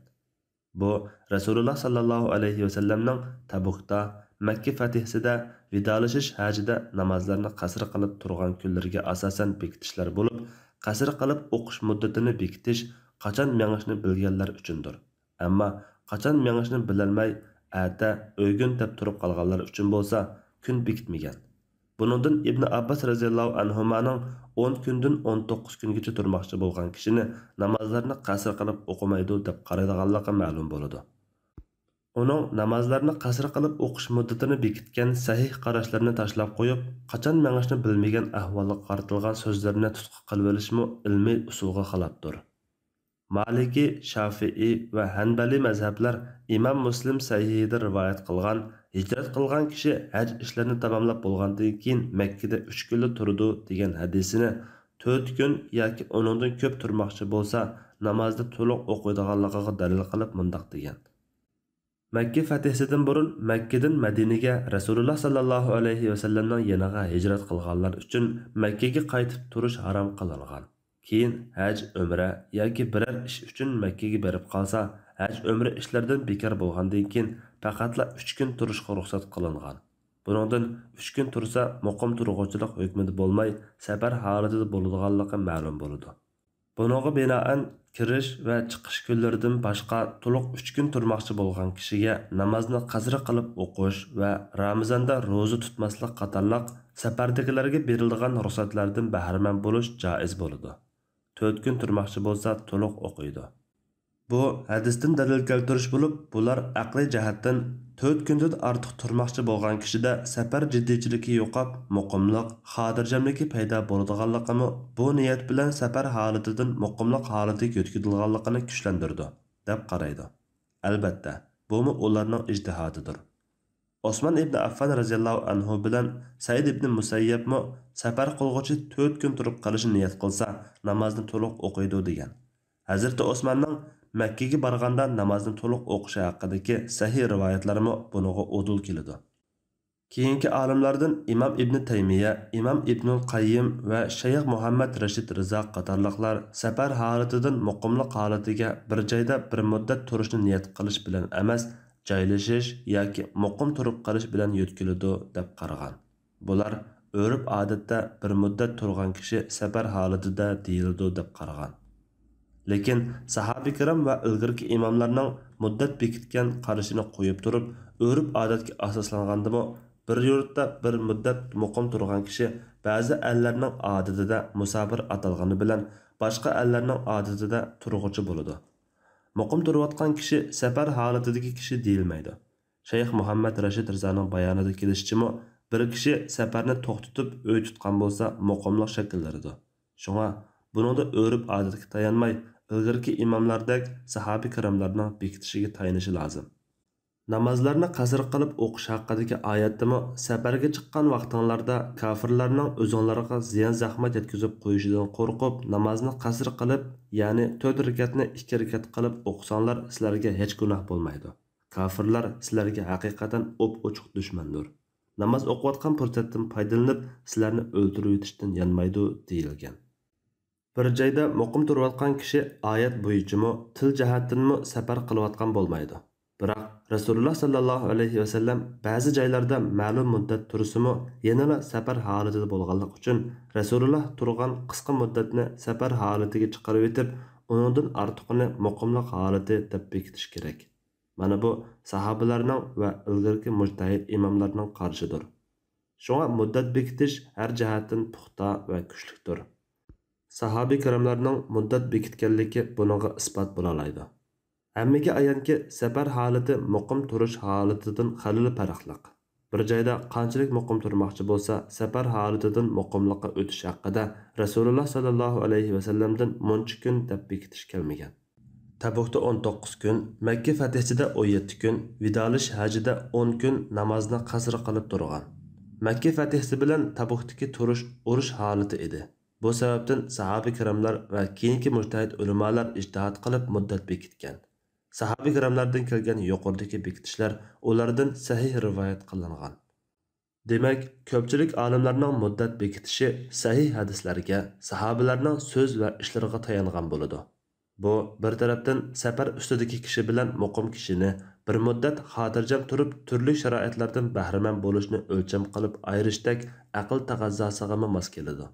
بۇ رەسۇلۇللا ساللاللاھۇ ئەلەيھى ۋەسەللەمنىڭ تەبۇكتا، مەككە فەتھىسىدە، ۋىدالىشىش ھەجىدە نامازلارنى قەسىر قىلىپ تۇرغان كۈنلىرىگە ئاساسەن بېكىتىشلەر بولۇپ، قەسىر قىلىپ ئوقۇش مۇددىتىنى بېكىتىش قاچان مېڭىشنى بىلگەنلەر ئۈچۈندۇر. ئەمما قاچان مېڭىشنى بىلەلمەي، ئەتە، ئۆگۈن دەپ تۇرۇپ قالغانلار ئۈچۈن بولسا كۈن بېكىتمىگەن. بۇنىڭدىن ئىبن ئابباس رەزىياللاھۇ ئەنھۇمانىڭ ئون كۈندىن ئون توققۇز كۈنگىچە تۇرماقچى بولغان كىشىنى نامازلارنى قەسىر قىلىپ ئوقۇمايدۇ دەپ قارايدىغانلىقى مەلۇم بولىدۇ. ئۇنىڭ نامازلارنى قەسىر قىلىپ ئوقۇش مۇددىتىنى بېكىتكەن سەھىھ قاراشلىرىنى تاشلاپ قويۇپ، قاچان مېڭىشنى بىلمىگەن ئەھۋالغا قارىتىلغان سۆزلىرىنى تۇتقا قىلىۋېلىشىمۇ ئىلمىي ئۇسۇلغا خىلاپتۇر. مالىكىي، شافىئىي ۋە ھەنبەلىي مەزھەپلەر ئىمام مۇسلىم سەھىھىدە رىۋايەت قىلغان، ھىجرەت قىلغان كىشى ھەج ئىشلىرىنى تاماملاپ بولغاندىن كېيىن مەككىدە ئۈچ كۈنلا تۇرىدۇ دېگەن ھەدىسىنى تۆت كۈن ياكى ئۇنىڭدىن كۆپ تۇرماقچى بولسا، نامازنى تولۇق ئوقۇيدىغانلىقىغا دەلىل قىلىپ مۇنداق دېگەن: مەككە فەتھىسىدىن بۇرۇن مەككىدىن مەدىنىگە رەسۇلۇللا ساللاللاھۇ ئەلەيھى ۋەسەللەمنىڭ يېنىغا ھىجرەت قىلغانلار ئۈچۈن مەككىگە قايتىپ تۇرۇش ھارام قىلىنغان. كېيىن ھەج، ئۆمرە ياكى بىرەر ئىش ئۈچۈن مەككىگە بېرىپ قالسا، ھەج، ئۆمرە ئىشلىرىدىن بىكار بولغاندىن كېيىن پەقەتلا ئۈچ كۈن تۇرۇشقا رۇخسەت قىلىنغان. بۇنىڭدىن ئۈچ كۈن تۇرسا، مۇقىم تۇرغۇچىلىق ھۆكمىدە بولماي، سەپەر ھالىتىدە بولىدىغانلىقى مەلۇم بولىدۇ. بۇنىڭغا بىنائەن، كىرىش ۋە چىقىش كۈنلىرىدىن باشقا تولۇق ئۈچ كۈن تۇرماقچى بولغان كىشىگە نامازنى قەسرى قىلىپ ئوقۇش ۋە رامىزاندا روزا تۇتماسلىق قاتارلىق سەپەردىكىلەرگە بېرىلىدىغان رۇخسەتلەردىن بەھرىمەن بولۇش جائىز بولىدۇ. تۆت كۈن تۇرماقچى بولسا، تولۇق ئوقۇيدۇ. بۇ ھەدىستىن دەلىل كەلتۈرۈش بولۇپ، بۇلار ئەقلىي جەھەتتىن تۆت كۈندىن ئارتۇق تۇرماقچى بولغان كىشىدە سەپەر جىددىيچىلىكى يوقاپ، مۇقىملىق، خاتىرجەملىكى پەيدا بولىدىغانلىقىمۇ، بۇ نىيەت بىلەن سەپەر ھالىتىدىن مۇقىملىق ھالىتىگە يۆتكىلىدىغانلىقىنى كۈچلەندۈرىدۇ، دەپ قارايدۇ. ئەلبەتتە، بۇمۇ ئۇلارنىڭ ئىجتىھادىدۇر. ئوسمان ئىبنى ئەففان رەزىياللاھۇ ئەنھۇ بىلەن سەئىد ئىبنى مۇسەييەبمۇ سەپەر قىلغۇچى تۆت كۈن تۇرۇپ قېلىشنى نىيەت قىلسا، نامازنى تولۇق ئوقۇيدۇ، دېگەن. ھەزرىتى ئوسماننىڭ مەككىگە بارغاندا نامازنى تولۇق ئوقۇشى ھەققىدىكى سەھىھ رىۋايەتلەرمۇ بۇنىڭغا ئۇدۇل كېلىدۇ. كېيىنكى ئالىملاردىن ئىمام ئىبنى تەيمىيە، ئىمام ئىبنۇل قەييىم ۋە شەيخ مۇھەممەد رەشىد رىزا قاتارلىقلار سەپەر ھالىتىدىن مۇقىملىق ھالىتىگە بىر جايدا بىر مۇددەت تۇرۇشنى نىيەت قىلىش بىلەن ئەمەس، جايلىشىش ياكى مۇقىم تۇرۇپ قېلىش بىلەن يۆتكىلىدۇ، دەپ قارىغان. بۇلار ئۆرپ-ئادەتتە بىر مۇددەت تۇرغان كىشى سەپەر ھالىتىدە دېيىلىدۇ، دەپ قارىغان. لېكىن ساھابە كىرام ۋە ئىلگىرىكى ئىماملارنىڭ مۇددەت بېكىتكەن قارىشىنى قويۇپ تۇرۇپ، ئۆرپ-ئادەتكە ئاساسلانغاندىمۇ، بىر يۇرتتا بىر مۇددەت مۇقىم تۇرغان كىشى بەزى ئەللەرنىڭ ئادىتىدە مۇساپىر ئاتالغىنى بىلەن باشقا ئەللەرنىڭ ئادىتىدە تۇرغۇچى بولىدۇ. مۇقىم تۇرۇۋاتقان كىشى سەپەر ھالىتىدىكى كىشى دېيىلمەيدۇ. شەيخ مۇھەممەد رەشىد رىزانىڭ بايانىدا كېلىشىچىمۇ، بىر كىشى سەپەرنى توختىتىپ ئۆي تۇتقان بولسا، مۇقىملىق شەكىللىنىدۇ. شۇڭا بۇنىڭدا ئۆرپ-ئادەتكە تايانماي، ئىلگىرىكى ئىماملاردەك ساھابە كىراملارنىڭ بېكىتىشىگە تايىنىشى لازىم. نامازلارنى قەسىر قىلىپ ئوقۇش ھەققىدىكى ئايەتتىمۇ، سەپەرگە چىققان ۋاقتىڭلاردا كاپىرلارنىڭ ئۆزۈڭلارغا زىيان-زەخمەت يەتكۈزۈپ قويۇشىدىن قورقۇپ، نامازنى قەسىر قىلىپ، يەنى تۆت رەكەتنى ئىككى رەكەت قىلىپ ئوقۇساڭلار، سىلەرگە ھېچ گۇناھ بولمايدۇ. كاپىرلار سىلەرگە ھەقىقەتەن ئوپئوچۇق دۈشمەندۇر. ناماز ئوقۇۋاتقان پۇرسەتتىن پايدىلىنىپ، سىلەرنى ئۆلتۈرۈۋېتىشتىن يانمايدۇ، دېيىلگەن. بىر جايدا مۇقىم تۇرۇۋاتقان كىشى ئايەت بويىچىمۇ، تىل جەھەتتىنمۇ سەپەر قىلىۋاتقان بولمايدۇ. بىراق، رەسۇلۇللا ساللاللاھۇ ئەلەيھى ۋەسەللەم بەزى جايلاردا مەلۇم مۇددەت تۇرسىمۇ، يەنىلا سەپەر ھالىتىدە بولغانلىقى ئۈچۈن، رەسۇلۇللا تۇرغان قىسقا مۇددەتنى سەپەر ھالىتىگە چىقىرىۋېتىپ، ئۇنىڭدىن ئارتۇقىنى مۇقىملىق ھالىتى دەپ بېكىتىش كېرەك. مانا بۇ ساھابىلەرنىڭ ۋە ئىلگىرىكى مۇجتەھىد ئىماملارنىڭ قارىشىدۇر. شۇڭا مۇددەت بېكىتىش ھەر جەھەتتىن پۇختا ۋە كۈچلۈكتۇر. ساھابە كىراملارنىڭ مۇددەت بېكىتكەنلىكى بۇنىڭغا ئىسپات بولالايدۇ. ھەممىگە ئايانكى، سەپەر ھالىتى مۇقىم تۇرۇش ھالىتىدىن خېلىلا پەرقلىق. بىر جايدا قانچىلىك مۇقىم تۇرماقچى بولسا، سەپەر ھالىتىدىن مۇقىملىققا ئۆتۈش ھەققىدە رەسۇلۇللا ساللاللاھۇ ئەلەيھى ۋەسەللەمدىن مۇنچە كۈن دەپ بېكىتىش كەلمىگەن. تەبۇكتا ئون توققۇز كۈن، مەككە فەتھىسىدە ئون يەتتە كۈن، ۋىدالىشىش ھەجىدە ئون كۈن نامازنى قەسىر قىلىپ تۇرغان. مەككە فەتھىسى بىلەن تەبۇكتىكى تۇرۇش ئۇرۇش ھالىتى ئىدى. بۇ سەۋەبتىن ساھابە كىراملار ۋە كېيىنكى مۇجتەھىد ئۆلىمالار ئىجتىھات قىلىپ مۇددەت بېكىتكەن. ساھابە كىراملاردىن كەلگەن يۇقىرىدىكى بېكىتىشلەر ئۇلاردىن سەھىھ رىۋايەت قىلىنغان. دېمەك، كۆپچىلىك ئالىملارنىڭ مۇددەت بېكىتىشى سەھىھ ھەدىسلەرگە، ساھابىلەرنىڭ سۆز ۋە ئىشلىرىغا تايانغان بولىدۇ. بۇ، بىر تەرەپتىن، سەپەر ئۈستىدىكى كىشى بىلەن مۇقىم كىشىنى بىر مۇددەت خاتىرجەم تۇرۇپ، تۈرلۈك شارائىتلاردىن بەھرىمەن بولۇشنى ئۆلچەم قىلىپ ئايرىشتەك ئەقىل تەقەززاسىغىمۇ ماس كېلىدۇ.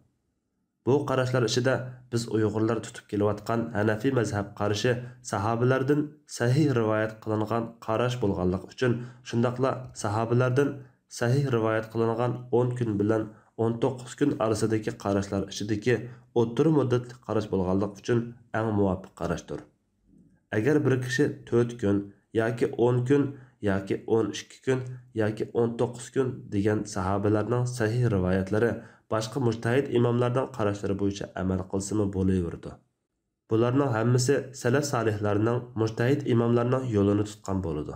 بۇ قاراشلار ئىچىدە بىز ئۇيغۇرلار تۇتۇپ كېلىۋاتقان ھەنەفىي مەزھەپ قارىشى ساھابىلەردىن سەھىھ رىۋايەت قىلىنغان قاراش بولغانلىقى ئۈچۈن، شۇنداقلا ساھابىلەردىن سەھىھ رىۋايەت قىلىنغان ئون كۈن بىلەن ئون توققۇز كۈن ئارىسىدىكى قاراشلار ئىچىدىكى ئوتتۇرا مۇددەتلىك قاراش بولغانلىقى ئۈچۈن ئەڭ مۇۋاپىق قاراشتۇر. ئەگەر بىر كىشى تۆت كۈن ياكى ئون كۈن ياكى ئون ئىككى كۈن ياكى ئون توققۇز كۈن دېگەن ساھابىلەرنىڭ سەھىھ رىۋايەتلىرى باشقا مۇجتەھىد ئىماملارنىڭ قاراشلىرى بويىچە ئەمەل قىلسىمۇ بولۇۋېرىدۇ. بۇلارنىڭ ھەممىسى سەلەف سالىھلارنىڭ، مۇجتەھىد ئىماملارنىڭ يولىنى تۇتقان بولىدۇ.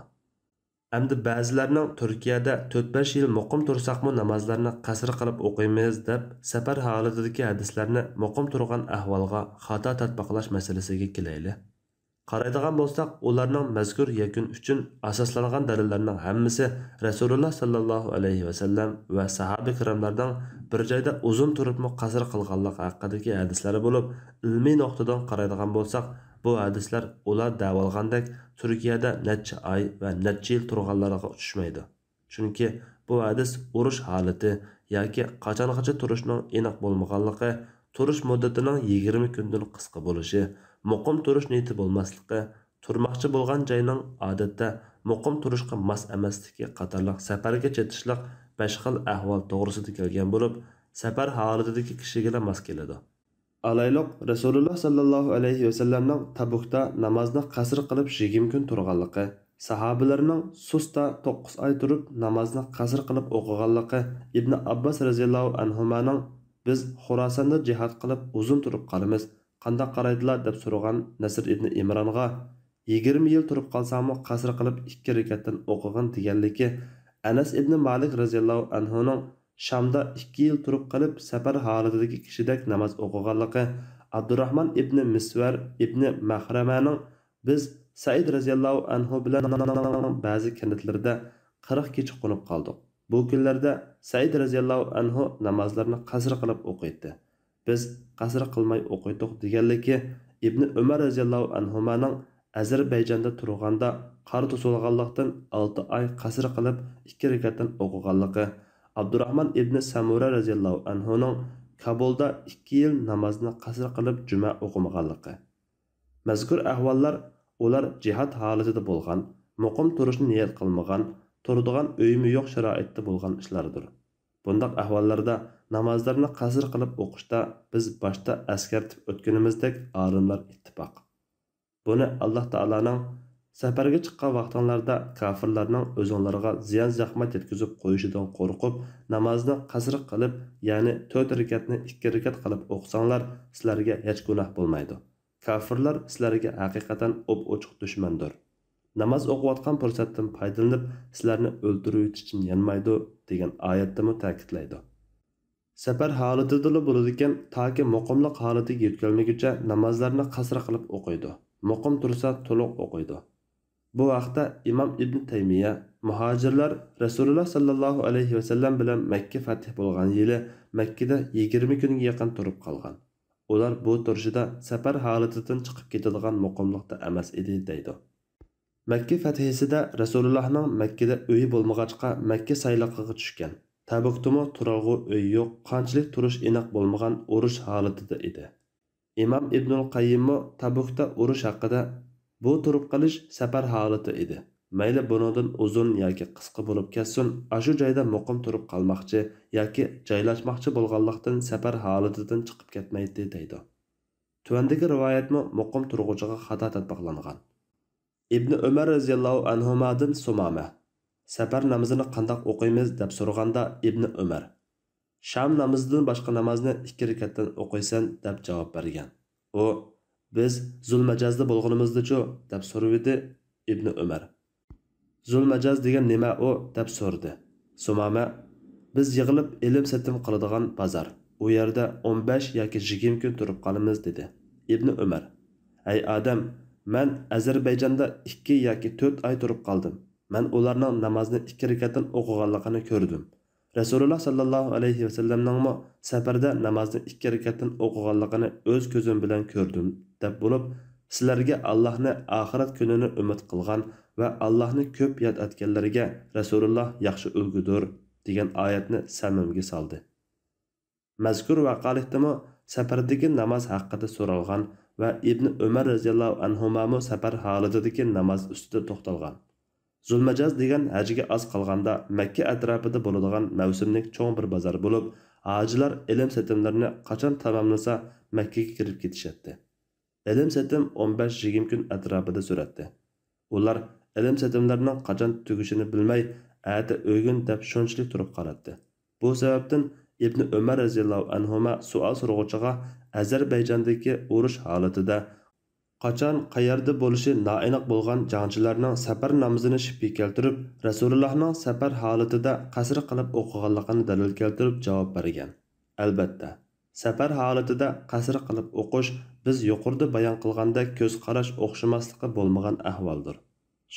ئەمدى بەزىلەرنىڭ تۈركىيەدە تۆت-بەش يىل مۇقىم تۇرساقمۇ نامازلارنى قەسىر قىلىپ ئوقۇيمىز دەپ سەپەر ھالىتىدىكى ھەدىسلەرنى مۇقىم تۇرغان ئەھۋالغا خاتا تەتبىقلاش مەسىلىسىگە كېلەيلى. قارايدىغان بولساق، ئۇلارنىڭ مەزكۇر يەكۈن ئۈچۈن ئاساسلانغان دەلىللەرنىڭ ھەممىسى رەسۇلۇللا ساللاللاھۇ ئەلەيھى ۋەسەللەم ۋە ساھابە كىراملارنىڭ بىر جايدا ئۇزۇن تۇرۇپمۇ قەسىر قىلغانلىقى ھەققىدىكى ھەدىسلەر بولۇپ، ئىلمىي نۇقتىدىن قارايدىغان بولساق، بۇ ھەدىسلەر ئۇلار دەۋالغاندەك تۈركىيەدە نەچچە ئاي ۋە نەچچە يىل تۇرغانلىرىغا چۈشمەيدۇ. چۈنكى بۇ ھەدىس ئۇرۇش ھالىتى ياكى قاچانغىچە تۇرۇشنىڭ ئېنىق بولمىغانلىقى، تۇرۇش مۇددىتىنىڭ يىگىرمە كۈندىن قىسقا بولۇشى، مۇقىم تۇرۇش نىيىتى بولماسلىقى، تۇرماقچى بولغان جاينىڭ ئادەتتە مۇقىم تۇرۇشقا ماس ئەمەسلىكى قاتارلىق سەپەرگە چېتىشلىق بەش خىل ئەھۋال توغرىسىدا كەلگەن بولۇپ، سەپەر ھالىتىدىكى كىشىگىلا ماس كېلىدۇ. ئالايلۇق، رەسۇلۇللا ساللاللاھۇ ئەلەيھى ۋەسەللەمنىڭ تەبۇكتا نامازنى قەسىر قىلىپ يىگىرمە كۈن تۇرغانلىقى، ساھابىلەرنىڭ سۇستا توققۇز ئاي تۇرۇپ نامازنى قەسىر قىلىپ ئوقۇغانلىقى، ئىبنى ئابباس رەزىياللاھۇ ئەنھۇمانىڭ «بىز خوراساندا جىھاد قىلىپ ئۇزۇن تۇرۇپ قالىمىز، قانداق قارايدىلا؟» دەپ سورىغان نەسر ئىبنى ئىمرانغا، «يىگىرمە يىل تۇرۇپ قالساڭمۇ قەسىر قىلىپ ئىككى رەكەتتىن ئوقۇغىن» دېگەنلىكى، ئەنەس ئىبنى مالىك رەزىياللاھۇ ئەنھۇنىڭ شامدا ئىككى يىل تۇرۇپ قېلىپ، سەپەر ھالىتىدىكى كىشىدەك ناماز ئوقۇغانلىقى، ئابدۇراخمان ئىبنى مىسۋەر ئىبنى مەخرەمەنىڭ، «بىز سەئىد رەزىياللاھۇ ئەنھۇ بىلەن بەزى كەنتلىرىدە قىرىق كېچە قونۇپ قالدۇق. بۇ كۈنلەردە سەئىد رەزىياللاھۇ ئەنھۇ نامازلىرىنى قەسىر قىلىپ ئوقۇيتتى. بىز قەسىر قىلماي ئوقۇيتتۇق» دېگەنلىكى، ئىبنى ئۆمەر رەزىياللاھۇ ئەنھۇمانىڭ ئەزەربەيجاندا تۇرغاندا قار توسۇلغانلىقتىن ئالتە ئاي قەسىر قىلىپ ئىككى رەكەتتىن ئوقۇغانلىقى، ئابدۇراخمان ئىبنى سەمۇرە رەزىياللاھۇ ئەنھۇنىڭ كابۇلدا ئىككى يىل نامازنى قەسىر قىلىپ جۈمە ئوقۇمىغانلىقى. مەزكۇر ئەھۋاللار ئۇلار جىھاد ھالىتىدە بولغان، مۇقىم تۇرۇشنى نىيەت قىلمىغان، تۇرىدىغان ئۆيىمۇ يوق شارائىتتا بولغان ئىشلاردۇر. بۇنداق ئەھۋاللاردا نامازلارنى قەسىر قىلىپ ئوقۇشتا بىز باشتا ئەسكەرتىپ ئۆتكىنىمىزدەك ئالىملار ئىتتىپاق. بۇنى ئاللاھ تائالانىڭ «سەپەرگە چىققان ۋاقتىڭلاردا كاپىرلارنىڭ ئۆزۈڭلارغا زىيان-زەخمەت يەتكۈزۈپ قويۇشىدىن قورقۇپ، نامازنى قەسىر قىلىپ، يەنى تۆت رەكەتنى ئىككى رەكەت قىلىپ ئوقۇساڭلار، سىلەرگە ھېچ گۇناھ بولمايدۇ. كاپىرلار سىلەرگە ھەقىقەتەن ئوپئوچۇق دۈشمەندۇر. ناماز ئوقۇۋاتقان پۇرسەتتىن پايدىلىنىپ، سىلەرنى ئۆلتۈرۈۋېتىشتىن يانمايدۇ» دېگەن ئايەتتىمۇ تەكىتلەيدۇ. سەپەر ھالىتىدىلا بولىدىكەن، تاكى مۇقىملىق ھالىتىگە يۆتكەلمىگۈچە نامازلارنى قەسىر قىلىپ ئوقۇيدۇ. مۇقىم تۇرسا تولۇق ئوقۇيدۇ. بۇ ھەقتە ئىمام ئىبن تەيمىيە، مۇھاجىرلار رەسۇلۇللا ساللاللاھۇ ئەلەيھى ۋەسەللەم بىلەن مەككە فەتھى بولغان يىلى مەككىدە يىگىرمە كۈنگە يېقىن تۇرۇپ قالغان. ئۇلار بۇ تۇرۇشىدا سەپەر ھالىتىدىن چىقىپ كېتىدىغان مۇقىملىقتا ئەمەس ئىدى، دەيدۇ. مەككە فەتھىسىدە رەسۇلۇللاھنىڭ مەككىدە ئۆيى بولمىغاچقا، مەككە سايلاقىغا چۈشكەن. تەبۇكتىمۇ تۇرارغۇ ئۆي يوق، قانچىلىك تۇرۇش ئېنىق بولمىغان ئۇرۇش ھالىتىدە ئىدى. ئىمام ئىبنۇل قەييىممۇ تەبۇكتا ئۇرۇش ھەققىدە، «بۇ تۇرۇپ قېلىش سەپەر ھالىتى ئىدى. مەيلى بۇنىڭدىن ئۇزۇن ياكى قىسقا بولۇپ كەتسۇن، ئاشۇ جايدا مۇقىم تۇرۇپ قالماقچى ياكى جايلاشماقچى بولغانلىقتىن سەپەر ھالىتىدىن چىقىپ كەتمەيتتى» دەيدۇ. تۆۋەندىكى رىۋايەتمۇ مۇقىم تۇرغۇچىغا خاتا تەتبىقلانغان. ئىبنى ئۆمەر رەزىياللاھۇ ئەنھۇمادىن سۇمامە، «سەپەر نامىزىنى قانداق ئوقۇيمىز؟» دەپ سورىغاندا، ئىبنى ئۆمەر، «شام نامىزىدىن باشقا نامازنى ئىككى رەكەتتىن ئوقۇيسەن» دەپ جاۋاب بەرگەن. ئۇ، «بىز زۇلمەجازدا بولغىنىمىزدىچۇ؟» دەپ سورىۋىدى. ئىبنى ئۆمەر، «زۇلمەجاز دېگەن نېمە ئۇ؟» دەپ سورىدى. سۇمامە، «بىز يىغىلىپ ئېلىم-سېتىم قىلىدىغان بازار. ئۇ يەردە ئون بەش ياكى يىگىرمە كۈن تۇرۇپ قالىمىز» دېدى. ئىبنى ئۆمەر، «ھەي ئادەم، مەن ئەزەربەيجاندا ئىككى ياكى تۆت ئاي تۇرۇپ قالدىم. مەن ئۇلارنىڭ نامازنى ئىككى رەكەتتىن ئوقۇغانلىقىنى كۆردۈم. رەسۇلۇللا ساللاللاھۇ ئەلەيھى ۋەسەللەمنىڭمۇ سەپەردە نامازنى ئىككى رەكەتتىن ئوقۇغانلىقىنى ئۆز كۆزۈم بىلەن كۆردۈم» دەپ بولۇپ، سىلەرگە ئاللاھنى، ئاخىرەت كۈنىنى ئۈمىد قىلغان ۋە ئاللاھنى كۆپ ياد ئەتكەنلەرگە رەسۇلۇللا ياخشى ئۈلگىدۇر دېگەن ئايەتنى سەمىمگە سالدى. مەزكۇر ۋەقەلىكتىمۇ سەپەردىكى ناماز ھەققىدە سورالغان ۋە ئىبنى ئۆمەر رەزىياللاھۇ ئەنھۇمامۇ سەپەر ھالىتىدىكى ناماز ئۈستىدە توختالغان. زۇلمەجاز دېگەن ھەجگە ئاز قالغاندا مەككە ئەتراپىدا بولىدىغان مەۋسۇملۇق چوڭ بىر بازار بولۇپ، ھاجىلار ئېلىم-سېتىملىرىنى قاچان تاماملىسا، مەككىگە كىرىپ كېتىشەتتى. ئېلىم-سېتىم ئون بەش يىگىرمە كۈن ئەتراپىدا سۈرەتتى. ئۇلار ئېلىم-سېتىملىرىنىڭ قاچان تۈگىشىنى بىلمەي، ئەتە ئۆگۈن دەپ شۇنچىلىك تۇرۇپ قالاتتى. بۇ سەۋەبتىن ئىبنى ئۆمەر رەزىياللاھۇ ئەنھۇما سوئال سورىغۇچىغا، ئەزەربەيجاندىكى ئۇرۇش ھالىتىدە قاچان، قەيەردە بولۇشى نائېنىق بولغان جەڭچىلەرنىڭ سەپەر نامىزىنى شىپپە كەلتۈرۈپ، رەسۇلۇللاھنىڭ سەپەر ھالىتىدە قەسر قىلىپ ئوقۇغانلىقىنى دەلىل كەلتۈرۈپ جاۋاب بەرگەن. ئەلبەتتە، سەپەر ھالىتىدە قەسر قىلىپ ئوقۇش بىز يۇقىرىدا بايان قىلغاندەك كۆز قاراش ئوخشىماسلىقى بولمىغان ئەھۋالدۇر.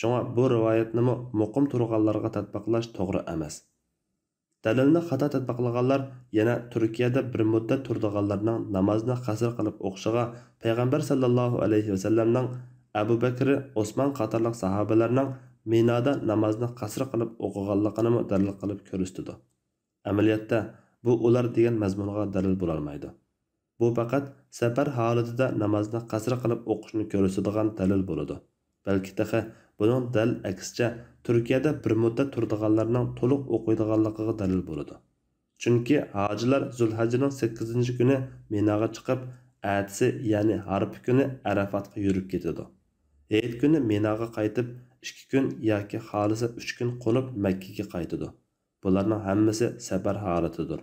شۇڭا بۇ رىۋايەتنىمۇ مۇقىم تۇرغانلارغا تەتبىقلاش توغرا ئەمەس. دەلىلنى خاتا تەتبىقلىغانلار يەنە تۈركىيەدە بىر مۇددەت تۇرىدىغانلارنىڭ نامازنى قەسر قىلىپ ئوقۇشىغا پەيغەمبەر ساللاللاھۇ ئەلەيھى ۋەسەللەمنىڭ، ئەبۇ بەكرى، ئوسمان قاتارلىق ساھابىلەرنىڭ مىنادا نامازنى قەسر قىلىپ ئوقۇغانلىقىنىمۇ دەلىل قىلىپ كۆرسىتىدۇ. ئەمەلىيەتتە، بۇ ئۇلار دېگەن مەزمۇنغا دەلىل بولالمايدۇ. بۇ پەقەت سەپەر ھالىتىدە نامازنى قەسر قىلىپ ئوقۇشنى كۆرسىتىدىغان دەلىل بولىدۇ. بەلكى تېخى بۇنىڭ دەل ئەكسىچە، تۈركىيەدە بىر مۇددەت تۇرىدىغانلارنىڭ تولۇق ئوقۇيدىغانلىقىغا دەلىل بولىدۇ. چۈنكى ھاجىلار زۇلھەججىنىڭ سەككىزىنچى كۈنى مىناغا چىقىپ، ئەتىسى، يەنى ھارپا كۈنى ئەرەفاتقا يۈرۈپ كېتىدۇ. ھېيت كۈنى مىناغا قايتىپ، ئىككى كۈن ياكى خالىسا ئۈچ كۈن قونۇپ مەككىگە قايتىدۇ. بۇلارنىڭ ھەممىسى سەپەر ھالىتىدۇر.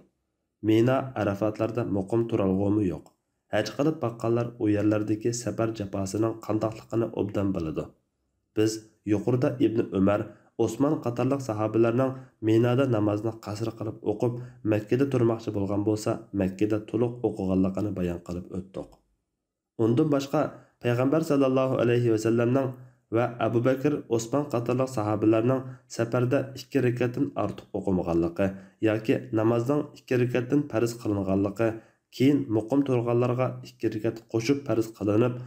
مىنا، ئەرەفاتلاردا مۇقىم تۇرالغۇمۇ يوق. ھەج قىلىپ باققانلار ئۇ يەرلەردىكى سەپەر جاپاسىنىڭ قانداقلىقىنى ئوبدان بىلىدۇ. بىز يۇقىرىدا ئىبنى ئۆمەر، ئوسمان قاتارلىق ساھابىلەرنىڭ مىنادا نامازنى قەسر قىلىپ ئوقۇپ، مەككىدە تۇرماقچى بولغان بولسا، مەككىدە تولۇق ئوقۇغانلىقىنى بايان قىلىپ ئۆتتۇق. ئۇندىن باشقا، پەيغەمبەر ساللاللاھۇ ئەلەيھى ۋەسەللەمنىڭ ۋە ئەبۇ بەكىر، ئوسمان قاتارلىق ساھابىلەرنىڭ سەپەردە ئىككى رەكەتتىن ئارتۇق ئوقۇمىغانلىقى ياكى نامازنىڭ ئىككى رەكەتتىن پەرز قىلىنغانلىقى، كېيىن مۇقىم تۇرغانلارغا ئىككى رەكەت قوشۇپ پەرز قىلىنىپ،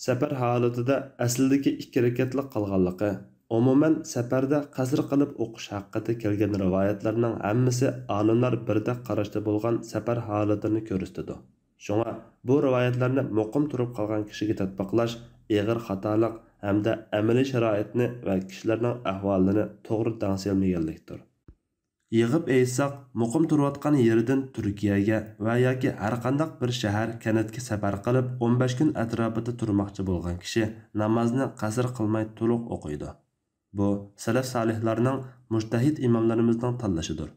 سەپەر ھالىتىدە ئەسلىدىكى ئىككى رەكەتلا قالغانلىقى، ئومۇمەن، سەپەردە قەسر قىلىپ ئوقۇش ھەققىدە كەلگەن رىۋايەتلەرنىڭ ھەممىسى ئالىملار بىردەك قاراشتا بولغان سەپەر ھالىتىنى كۆرسىتىدۇ. شۇڭا بۇ رىۋايەتلەرنى مۇقىم تۇرۇپ قالغان كىشىگە تەتبىقلاش ئېغىر خاتالىق ھەمدە ئەمەلىي شارائىتنى ۋە كىشىلەرنىڭ ئەھۋالىنى توغرا دەڭسىيەلمىگەنلىكتۇر. يىغىپ ئېيتساق، مۇقىم تۇرۇۋاتقان يېرىدىن تۈركىيەگە ۋە ياكى ھەرقانداق بىر شەھەر، كەنتكە سەپەر قىلىپ، ئون بەش كۈن ئەتراپىدا تۇرماقچى بولغان كىشى نامازنى قەسىر قىلماي تولۇق ئوقۇيدۇ. بۇ سەلەف سالىھلارنىڭ، مۇجتەھىد ئىماملىرىمىزنىڭ تاللىشىدۇر.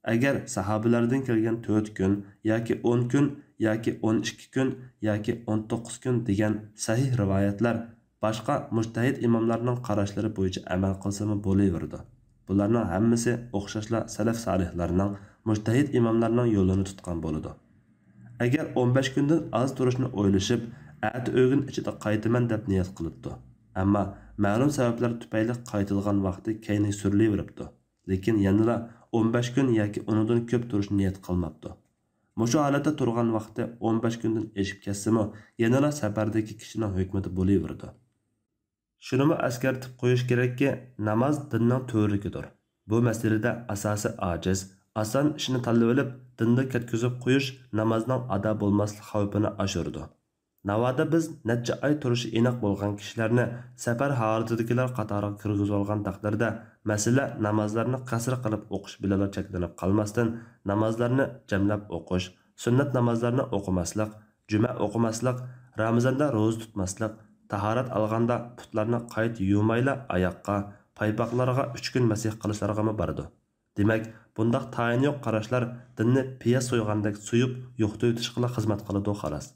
ئەگەر ساھابىلەردىن كەلگەن تۆت كۈن ياكى ئون كۈن ياكى ئون ئىككى كۈن ياكى ئون توققۇز كۈن دېگەن سەھىھ رىۋايەتلەر باشقا مۇجتەھىد ئىماملارنىڭ قاراشلىرى بويىچە ئەمەل قىلسىمۇ بولۇۋېرىدۇ. بۇلارنىڭ ھەممىسى ئوخشاشلا سەلەف سالىھلارنىڭ، مۇجتەھىد ئىماملارنىڭ يولىنى تۇتقان بولىدۇ. ئەگەر ئون بەش كۈندىن ئاز تۇرۇشنى ئويلىشىپ، ئەتە ئۆگۈن ئىچىدە قايتىمەن دەپ نىيەت قىلىپتۇ، ئەمما مەلۇم سەۋەبلەر تۈپەيلى قايتىدىغان ۋاقتى كەينىگە سۈرۈلۈۋېرىپتۇ، لېكىن يەنىلا ئون بەش كۈن ياكى ئۇنىڭدىن كۆپ تۇرۇشنى نىيەت قىلماپتۇ. مۇشۇ ھالەتتە تۇرغان ۋاقتى ئون بەش كۈندىن ئېشىپ كەتسىمۇ، يەنىلا سەپەردىكى كىشىنىڭ ھۆكمىتى بولۇۋېرىدۇ. شۇنىمۇ ئەسكەرتىپ قويۇش كېرەككى، ناماز دىننىڭ تۈۋرۈكىدۇر. بۇ مەسىلىدە ئاساسى ئاجىز، ئاسان ئىشنى تاللىۋېلىپ، دىندا كەتكۈزۈپ قويۇش نامازنىڭ ئادا بولماسلىق خەۋپىنى ئاشۇرىدۇ. ناۋادا بىز نەچچە ئاي تۇرۇشى ئېنىق بولغان كىشىلەرنى سەپەر ھالىتىدىكىلەر قاتارىغا كىرگۈزۈۋالغان تەقدىردە، مەسىلە نامازلارنى قەسىر قىلىپ ئوقۇش بىلەنلا چەكلىنىپ قالماستىن، نامازلارنى جەملەپ ئوقۇش، سۈننەت نامازلارنى ئوقۇماسلىق، جۈمە ئوقۇماسلىق، رامىزاندا روزا تۇتماسلىق، تاھارەت ئالغاندا پۇتلارنى قايتا يۇمايلا ئاياققا، پايپاقلارغا ئۈچ كۈن مەسىھ قىلىشلارغىمۇ بارىدۇ. دېمەك، بۇنداق تايىنى يوق قاراشلار دىننى پىياز سويغاندەك سويۇپ يوقىتىۋېتىشقىلا خىزمەت قىلىدۇ، خالاس.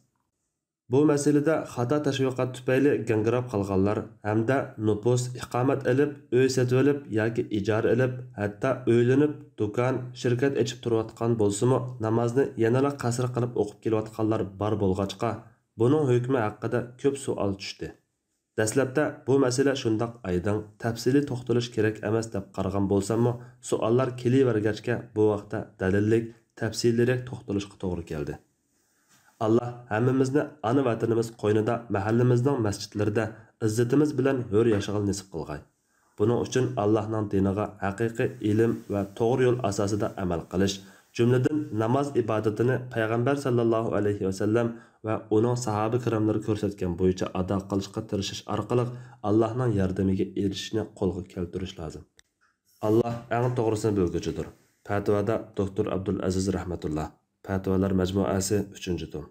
بۇ مەسىلىدە خاتا تەشۋىقات تۈپەيلى گاڭگىراپ قالغانلار ھەمدە نوپۇس، ئىقامەت ئېلىپ، ئۆي سېتىۋېلىپ ياكى ئىجارە ئېلىپ، ھەتتا ئۆيلىنىپ، دۇكان، شىركەت ئېچىپ تۇرۇۋاتقان بولسىمۇ، نامازنى يەنىلا قەسىر قىلىپ ئوقۇپ كېلىۋاتقانلار بار بولغاچقا، بۇنىڭ ھۆكمى ھەققىدە كۆپ سوئال چۈشتى. دەسلەپتە بۇ مەسىلە شۇنداق ئايدىڭ، تەپسىلىي توختىلىش كېرەك ئەمەس دەپ قارىغان بولساممۇ، سوئاللار كېلىۋەرگەچكە بۇ ۋاقىتتا دەلىللىك، تەپسىلىيرەك توختىلىشقا توغرا كەلدى. ئاللا ھەممىمىزنى ئانا ۋەتىنىمىز قوينىدا، مەھەللىمىزنىڭ مەسچىتلىرىدە ئىززىتىمىز بىلەن ھۆر ياشىغىلى نېسىپ قىلغاي. بۇنىڭ ئۈچۈن ئاللانىڭ دىنىغا ھەقىقىي ئىلىم ۋە توغرا يول ئاساسىدا ئەمەل قىلىش، جۈملىدىن ناماز ئىبادىتىنى پەيغەمبەر ساللاللاھۇ ئەلەيھى ۋەسەللەم ۋە ئۇنىڭ ساھابە كىراملىرى كۆرسەتكەن بويىچە ئادا قىلىشقا تىرىشىش ئارقىلىق ئاللانىڭ ياردىمىگە ئېرىشىشنى قولغا كەلتۈرۈش لازىم. ئاللا ئەڭ توغرىسىنى بىلگۈچىدۇر. پەتىۋادا دوكتور ئابدۇلئەزىز رەھمەتۇللا. پەتىۋالار مەجمۇئەسى، ئۈچىنچى توم.